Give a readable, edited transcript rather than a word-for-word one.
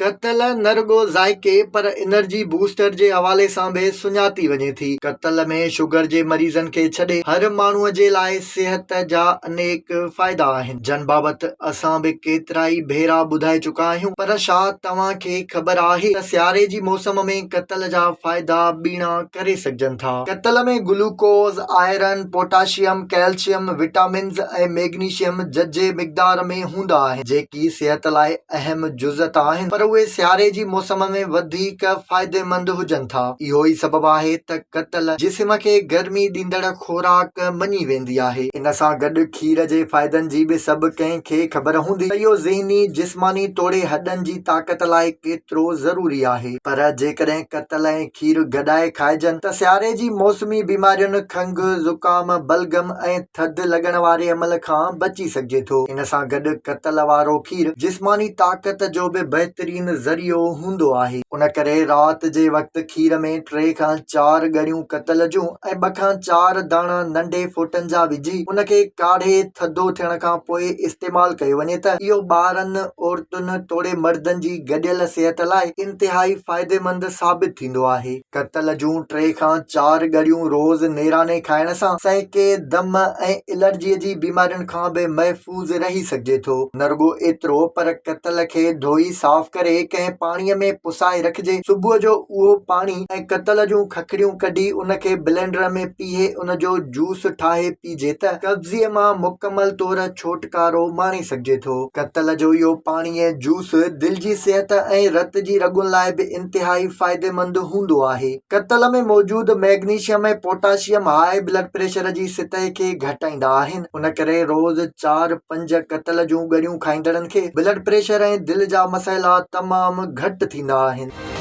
ڪتل نه رڳو ذائقي پر انرجي بوسٽر جي حوالي سان به سڃاتي وڃي ٿي. ڪتل ۾ شگر جي مريضن کي ڇڏي هر ماڻهو جي لاء صحت جا انيڪ فائدا آهن، جن بابت اسان به ڪيترائي ڀيرا ٻڌائي چڪا آهيون پر ڇا توهان کي خبر آهي ته سياري جي موسم ۾ ڪتل جا فائدا ٻيڻا ڪري سگهجن ٿا. ڪتل ۾ glucose, iron, potassium, calcium, vitamins ۽ magnesium ججهي مقدار ۾ هوندا آهن، جيڪي صحت لاء اهم جز ته آهن پر اهي سياري جي موسم ۾ وڌيڪ فائديمند هجن ٿا. اهو ئي سبب آهي ته ڪتل جسم کي گرمي ڏيندڙ خوراڪ مڃي ويندي آهي. ان سان گڏ کير جي فائدن جي به سڀ ڪنهن کي خبر هوندي ته اهو ذهني، جسماني توڙي هڏن جي طاقت لاء ڪيترو ضروري آهي. پر جيڪڏهن ڪتل ۽ کير گڏائي کائجن ته سياري جي موسمي بيمارين کنگهه، زڪام، بلغم ۽ ٿڌ لڳڻ واري عمل کان بچي سگهجي ٿو. ان سان گڏ ڪتل وارو کير جسماني طاقت جو به بهترين ذريعو هوندو آهي. ان ڪري رات جي وقت کير ۾ ٽي کان چار ڳڙيون ڪتل جون ۽ ٻه کان چار داڻا ننڍي ڦوٽن جا وجهي ان کي ڪاڙهي ٿڌو ٿيڻ کان پوء استعمال ڪيو وڃي ته اهو ٻارن، عورتن توڙي مردن جي گڏيل صحت لاء انتهائي فائديمند ثابت ٿيندو آهي. ڪتل جون ٽي کان چار ڳڙيون روز نيراني کائڻ سان سهڪي، دم ۽ الرجي جي بيمارين کان به محفوظ رهي سگهجي ٿو. نه رڳو ايترو پر ڪتل کي ڌوئي صاف ڪري ڪنهن پاڻي ۾ پسائي رکجي، صبح جو اهو پاڻي ۽ ڪتل جون ککڙيون ڪڍي ان کي بلينڊر ۾ پيهي ان جو جوس ٺاهي پيئجي ته قبضيء مان مڪمل طور ڇوٽڪارو ماڻي سگهجي ٿو. ڪتل جو اهو پاڻي ۽ جوس دل جي صحت ۽ رت جي رڳن لاء به انتهائي فائديمند هوندو آهي. ڪتل ۾ موجود magnesium ۽ potassium high blood pressure جي سطح کي گهٽائيندا آهن. ان ڪري روز چار پنج ڪتل جون ڳڙيون کائيندڙن کي بلڊ پريشر ۽ دل جا مسئلا تمام گهٽ ٿيندا آهن.